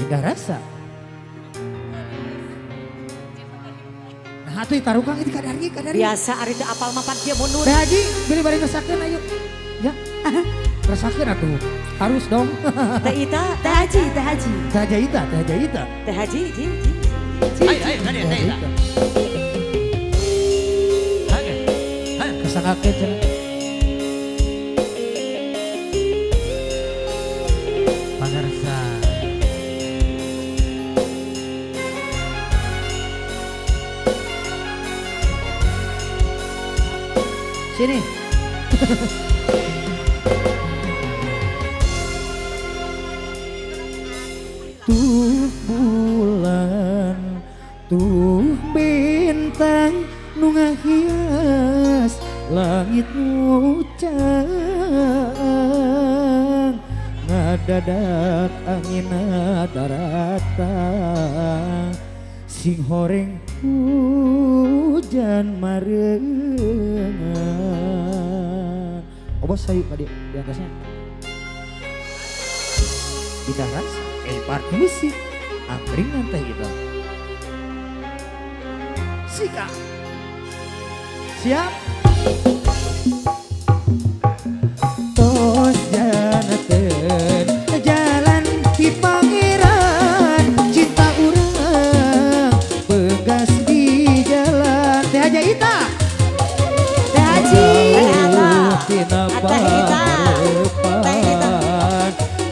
Indah rasa. Nah atuh tarukang itu kadari kadari. Biasa ari teu apal mapan kieu mundur. Teh Haji beli bari ngesakeun ayo. Ya. Rasakeun atuh. Harus dong. Teh Ita, Teh Haji, Teh Haji. Teh Haji Ita, Teh Haji Ita. Teh Haji, ji, ji. Ayo, ayo, tadi Teh Ita. Kesangkakeun cenah. Pangarsa. Sini. Tuh bulan, tuh bintang nu ngahias langit ngucang, ngadadak angin daratan, sing horeng hujan marengan. Oh bos sayu tadi di atasnya. Indah rasa, part musik, angkringan Teh Ita. Sika. Siap. Tos janateun jalan ti pangeran, cinta urang begas di jalan. Teh Haji Ita. Teh Haji. Tina parepan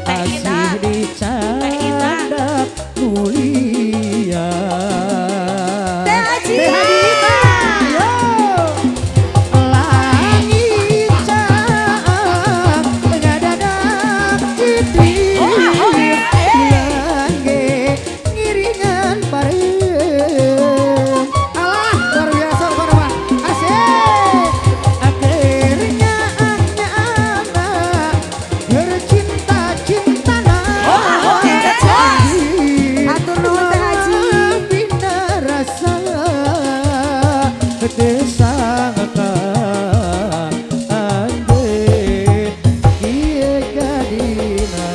asih dicandak mulia. Teh Haji. Teh Haji Ita. Yo. Langit caang ngadadak citi, bulan ge ngiringan pareum. Alah luar biasa pokona mah. Asik. Akhirnya anak bercinta-cintana. Atur nuhun Teh Haji. Bina rasa tesangka ande ieu jadina.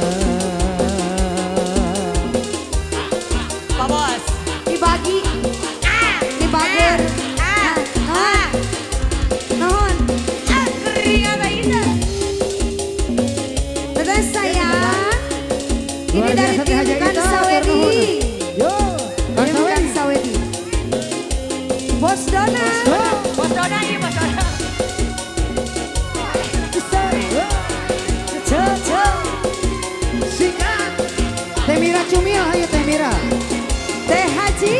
Pak Bos. Dibagi. Dibager. Ah. Nuhun. Angkringan Teh Ita. Teteh sayang. Ini Luar dari biasa, Teh tim Haji Ita, Kansawedi. atur nuhun. Yo, Tim Kansawedi. Kansawedi. Bos Dona. Bos Dona iya, Bos Dona. Sikat. Teh Mira cumil, ayo Teh Mira. Teh Haji.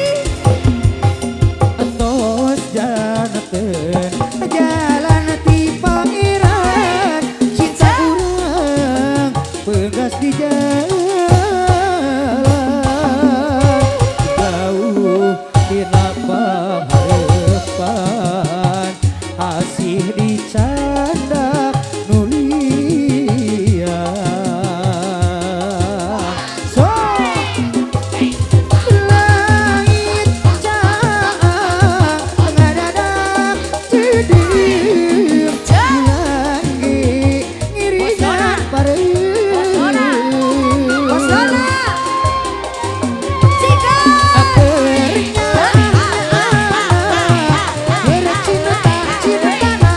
Tos janateun jalan ti pangeran, cinta urang pegas di jalan, jauh tina paharepan asih dicandak nulia. So langit caang ngadadak tidim, bulan ge ngiringan pareum. Bos Dona. Cika. Akhirnya bercinta-cintana,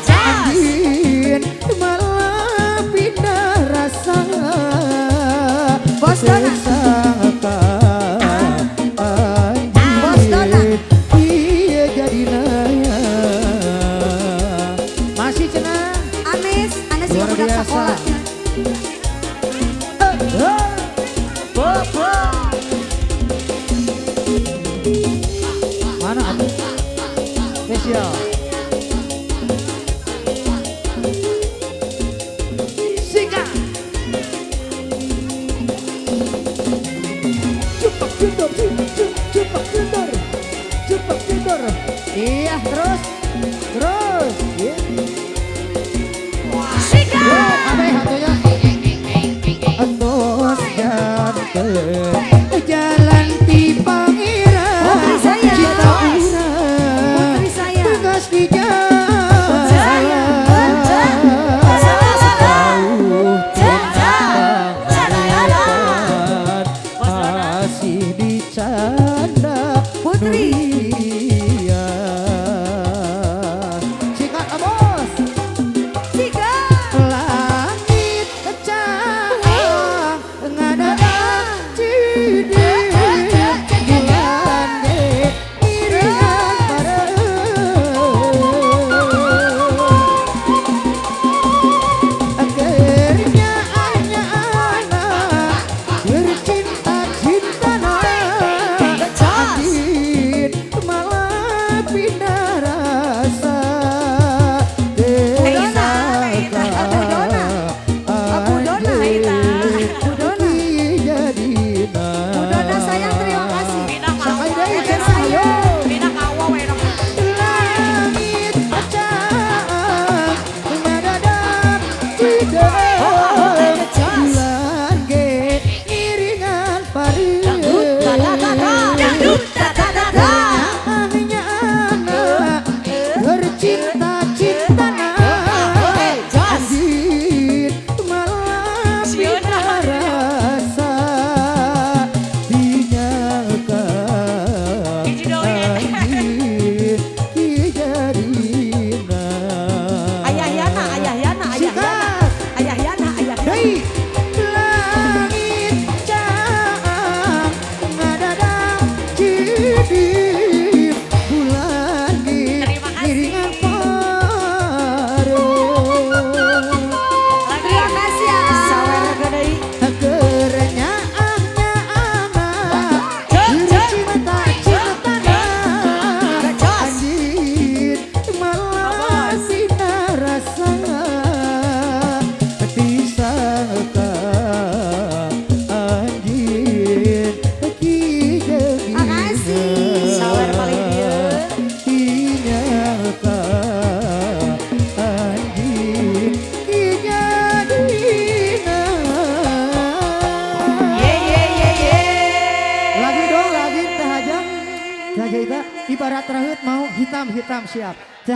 anjin malah pindah rasa. Bos Dona. Tersangka Bos Dona. anjin ieu jadina. Masih cenah. Amis, anda sih Luar budak biasa. sekolah. Mana atuh? Spesial. Sika. Cepak kendor, cepak kendor, cepak kendor. Iya terus, terus. Iya. Sika. Yo, kabeh hatunya. Tos janten jalan ti pangeran, Putri saya. cinta urang Putri saya. tugas di jalan, saya. Jauh tentang harapan, Ya kita ibarat raheut mau hitam-hitam siap.